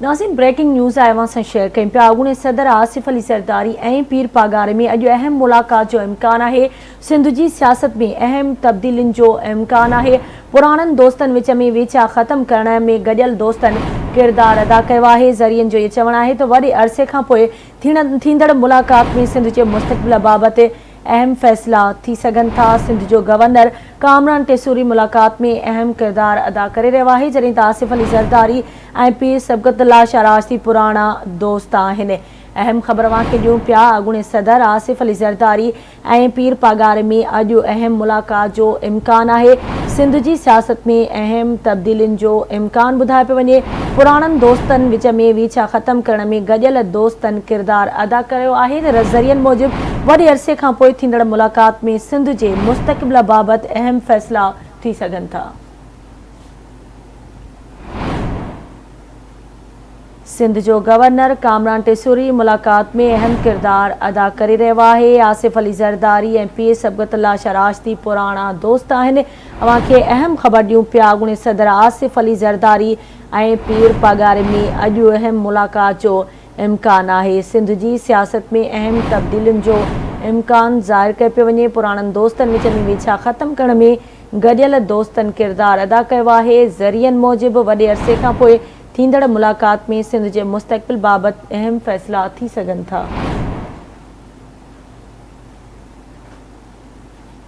ناظرين breaking news آء اوهان سان شيئر ڪيون پيا اڳوڻي صدر آصف علي زرداري ۽ پير پاڳاري ۾ اڄ اهم ملاقات جو امڪان آهي سنڌ جي سياست ۾ اهم تبديلين جو امڪان آهي پراڻن دوستن وچ ۾ ويڇا ختم ڪرڻ ۾ گڏيل دوستن ڪردار ادا ڪيو آهي ذريعن جو اهو چوڻ آهي ته وڏي عرصي کانپوء ٿيندڙ ملاقات ۾ سنڌ جي مستقبل بابت اهم فيصلا ٿي سگهن ٿا، سنڌ جو گورنر ڪامران ٽيسوري ملاقات ۾ اهم ڪردار ادا ڪري رهيو آهي، جڏهن ته آصف علي زرداري ۽ پير صبغت الله شاهه راشدي پراڻا دوست آهن. اهم خبر اوهان کي ڏيون پيا اڳوڻي صدر آصف علي زرداري ۽ پير پاڳاري ۾ اڄ اهم ملاقات جو امڪان آهي، سنڌ جي سياست ۾ اهم تبديلين جو امڪان ٻڌايو پيو وڃي، پراڻن دوستن وچ ۾ ويڇا ختم ڪرڻ ۾ گڏيل دوستن ڪردار ادا ڪيو آهي ته ذريعن موجب وڏي عرصي کانپوء ٿيندڙ ملاقات ۾ سنڌ جي مستقبل بابت اهم فيصلا ٿي سگهن ٿا. سنڌ جو گورنر ڪامران ٽيسوري ملاقات ۾ اهم ڪردار ادا ڪري رهيو آهي، آصف علي زرداري ۽ پير صبغت الله شاهه راشدي پراڻا دوست آهن، اوهان کي اهم خبر ڏيون پيا اڳوڻي صدر آصف علي زرداري ۽ پير پاڳاري ۾ اڄ اهم ملاقات جو امڪان آهي، سنڌ جي سياست ۾ اهم تبديلين جو امڪان ظاهر ڪيو پيو وڃي، پراڻن دوستن وچ ۾ ويڇا ختم ڪرڻ ۾ گڏيل دوستن ڪردار ادا ڪيو آهي، ذريعن موجب وڏي عرصي کانپوء ٿيندڙ ملاقات ۾ سنڌ جي مستقبل بابت اهم فيصلا ٿي سگهن ٿا.